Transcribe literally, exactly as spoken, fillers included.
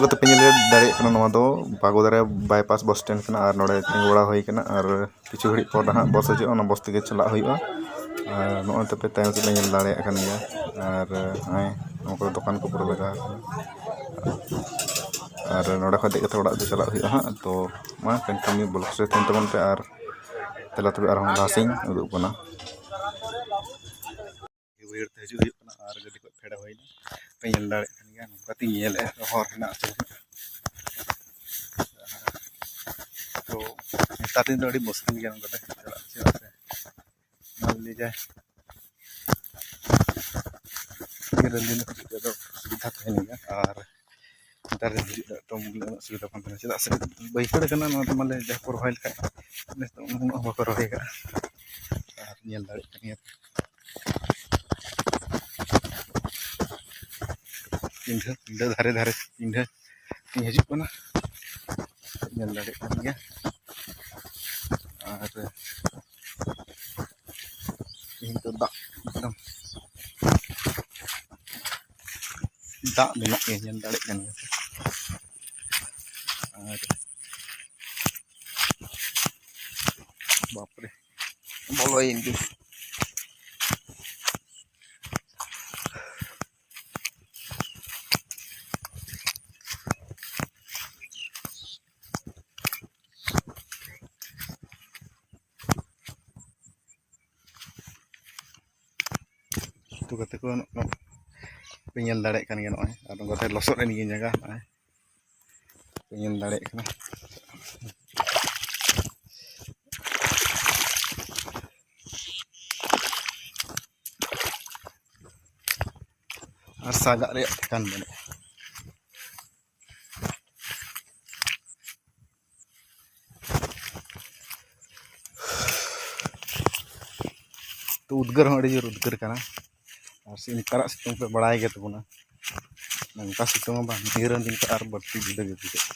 ᱠᱟᱛᱮ ᱯᱮ ᱧᱮᱞ ᱫᱟᱲᱮᱭᱟᱜ ᱠᱟᱱᱟ, ᱱᱚᱣᱟ ᱫᱚ ᱵᱟᱜᱳᱫᱟᱨᱟ ᱵᱟᱭᱯᱟᱥ ᱵᱟᱥ ᱥᱴᱮᱱᱰ ᱠᱟᱱᱟ ᱟᱨ ᱱᱚᱰᱮ ᱛᱤᱸᱜᱩ ᱵᱟᱲᱟ ᱦᱩᱭ ᱠᱟᱱᱟ᱾ ᱟᱨ ᱠᱤᱪᱷᱩ ᱜᱷᱟᱹᱲᱤᱡ ᱯᱚᱨ ᱱᱟᱦᱟᱜ ᱵᱟᱥ ᱦᱤᱡᱩᱜᱼᱟ, ᱚᱱᱟ ᱵᱟᱥ ᱛᱮᱜᱮ ᱪᱟᱞᱟᱜ ᱦᱩᱭᱩᱜᱼᱟ᱾ ᱟᱨ ᱱᱚᱜᱼᱚᱭ ᱛᱟᱯᱮ ᱛᱟᱭᱚᱢ ᱥᱮᱫ ᱯᱮ ᱧᱮᱞ ᱫᱟᱲᱮᱭᱟᱜ ᱠᱟᱱ ᱜᱮᱭᱟ᱾ ᱟᱨ ᱱᱚᱜᱼᱚᱭ ᱱᱚᱣᱟ ᱠᱚᱨᱮ ᱫᱚᱠᱟᱱ ᱠᱚ ᱯᱩᱨᱟᱹ ᱞᱟᱜᱟᱣ ᱠᱟᱱᱟ᱾ ᱟᱨ ᱱᱚᱰᱮ ᱠᱷᱚᱱ ᱫᱮᱡ ᱠᱟᱛᱮ ᱚᱲᱟᱜ ᱫᱚ ᱪᱟᱞᱟᱜ ᱦᱩᱭᱩᱜᱼᱟ ᱦᱟᱸᱜ᱾ ᱛᱚ ᱢᱟ continue vlog ᱨᱮ ᱛᱟᱦᱮᱱ ᱛᱟᱵᱚᱱ ᱯᱮ ᱟᱨ ᱫᱮᱞᱟ ᱛᱚᱵᱮ ᱟᱨᱦᱚᱸ ᱞᱟᱦᱟ ᱥᱮᱫ ᱤᱧ ᱩᱫᱩᱜ ᱵᱚᱱᱟ᱾ ᱵᱟᱹᱭᱦᱟᱹᱲ ᱛᱮ ᱦᱤᱡᱩᱜ ᱦᱩᱭᱩᱜ ᱠᱟᱱᱟ ᱟᱨ ᱜᱟᱹᱰᱤ ᱠᱷᱚᱱ ᱯᱷᱮᱰ ᱦᱩᱭᱱᱟ᱾ ᱯᱮ ᱧᱮᱞ ᱫᱟᱲᱮᱭᱟᱜ ᱠᱟᱱ ᱜᱮᱭᱟ, ᱱᱚᱝᱠᱟ ᱛᱤᱧ ᱧᱮᱞᱮᱫᱼᱟ ᱦᱚᱨ ᱦᱮᱱᱟᱜ ᱟᱥᱮ ᱵᱟᱹᱱᱩᱜᱼᱟ᱾ ᱛᱚ ᱱᱮᱛᱟᱨ ᱫᱤᱱ ᱫᱚ ᱟᱹᱰᱤ ᱢᱩᱥᱠᱤᱞ ᱜᱮᱭᱟ ᱱᱚᱝᱠᱟ ᱛᱮ ᱪᱟᱞᱟᱜ, ᱪᱮᱫᱟᱜ ᱥᱮ ᱢᱟᱱ ᱞᱤᱡᱟ ᱱᱤᱨᱚᱱ ᱫᱤᱱ ᱦᱤᱡᱩᱜ ᱛᱮᱫᱚ ᱥᱩᱵᱤᱫᱷᱟ ᱛᱟᱦᱮᱱ ᱜᱮᱭᱟ, ᱟᱨ ᱱᱮᱛᱟᱨ ᱫᱤᱱ ᱦᱤᱡᱩᱜ ᱛᱮᱫᱚ ᱩᱱᱟᱹᱜ ᱥᱩᱵᱤᱫᱷᱟ ᱵᱟᱝ ᱛᱟᱦᱮᱱᱟ, ᱪᱮᱫᱟᱜ ᱥᱮ ᱵᱟᱹᱭᱦᱟᱹᱲ ᱠᱟᱱᱟ ᱱᱚᱣᱟ ᱫᱚ, ᱢᱟᱱᱮ ᱡᱟᱦᱟᱸ ᱠᱚ ᱨᱚᱦᱚᱭ ᱞᱮᱠᱷᱟᱡ ᱱᱤᱛᱚᱜ ᱩᱱᱟᱹᱜ ᱦᱚᱸ ᱵᱟᱠᱚ ᱨᱚᱦᱚᱭ ᱠᱟᱜᱼᱟ᱾ ᱟᱨ ᱧᱮᱞ ᱫᱟᱲᱮᱭᱟᱜ ᱠᱟᱱ ᱜᱮᱭᱟ ᱯᱤᱸᱰᱷᱟᱹ, ᱯᱤᱸᱰᱷᱟᱹ ᱫᱷᱟᱨᱮ ᱫᱷᱟᱨᱮ ᱯᱤᱸᱰᱷᱟᱹ ᱛᱤᱧ ᱦᱤᱡᱩᱜ ᱠᱟᱱᱟ, ᱧᱮᱞ ᱫᱟᱲᱮᱭᱟᱜ ᱠᱟᱱ ᱜᱮᱭᱟ᱾ ᱟᱨ ᱛᱮᱦᱮᱧ ᱫᱚ ᱫᱟᱜ ᱮᱠᱫᱚᱢ ᱫᱟᱜ ᱢᱮᱱᱟᱜ ᱜᱮᱭᱟ, ᱧᱮᱞ ᱫᱟᱲᱮᱭᱟᱜ ᱠᱟᱱ ᱜᱮᱭᱟ ᱯᱮ᱾ ᱟᱨ ᱵᱟᱯᱨᱮ, ᱵᱚᱞᱚᱭᱮᱱ ᱜᱮ᱾ ᱩᱛᱩ ᱠᱟᱛᱮ ᱠᱚ ᱱᱚᱜᱼᱚᱭ ᱯᱮ ᱧᱮᱞ ᱫᱟᱲᱮᱭᱟᱜ ᱠᱟᱱ ᱜᱮᱭᱟ, ᱱᱚᱜᱼᱚᱭ ᱟᱨ ᱱᱚᱝᱠᱟ ᱛᱮ ᱞᱚᱥᱚᱫ ᱮᱱ ᱜᱮ ᱡᱟᱭᱜᱟ, ᱱᱚᱜᱼᱚᱭ ᱯᱮ ᱧᱮᱞ ᱫᱟᱲᱮᱭᱟᱜ ᱠᱟᱱᱟ᱾ ᱟᱨ ᱥᱟᱜᱟᱜ ᱨᱮᱭᱟᱜ ᱴᱷᱤᱠᱟᱱ ᱵᱟᱹᱱᱩᱜᱼᱟ᱾ ᱛᱚ ᱩᱫᱽᱜᱟᱹᱨ ᱦᱚᱸ ᱟᱹᱰᱤ ᱡᱳᱨ ᱩᱫᱽᱜᱟᱹᱨ ᱠᱟᱱᱟ, ᱟᱨ ᱥᱮ ᱱᱮᱛᱟᱨᱟᱜ ᱥᱤᱛᱩᱝ ᱯᱮ ᱵᱟᱲᱟᱭ ᱜᱮ ᱛᱟᱵᱚᱱᱟ, ᱱᱚᱝᱠᱟ ᱥᱤᱛᱩᱝ ᱦᱚᱸ ᱵᱟᱝ, ᱱᱤᱨᱚᱱ ᱫᱤᱱ ᱠᱷᱚᱱ ᱟᱨ ᱵᱟᱹᱲᱛᱤ ᱡᱩᱫᱟᱹ ᱜᱮ ᱵᱩᱡᱷᱟᱹᱜᱼᱟ᱾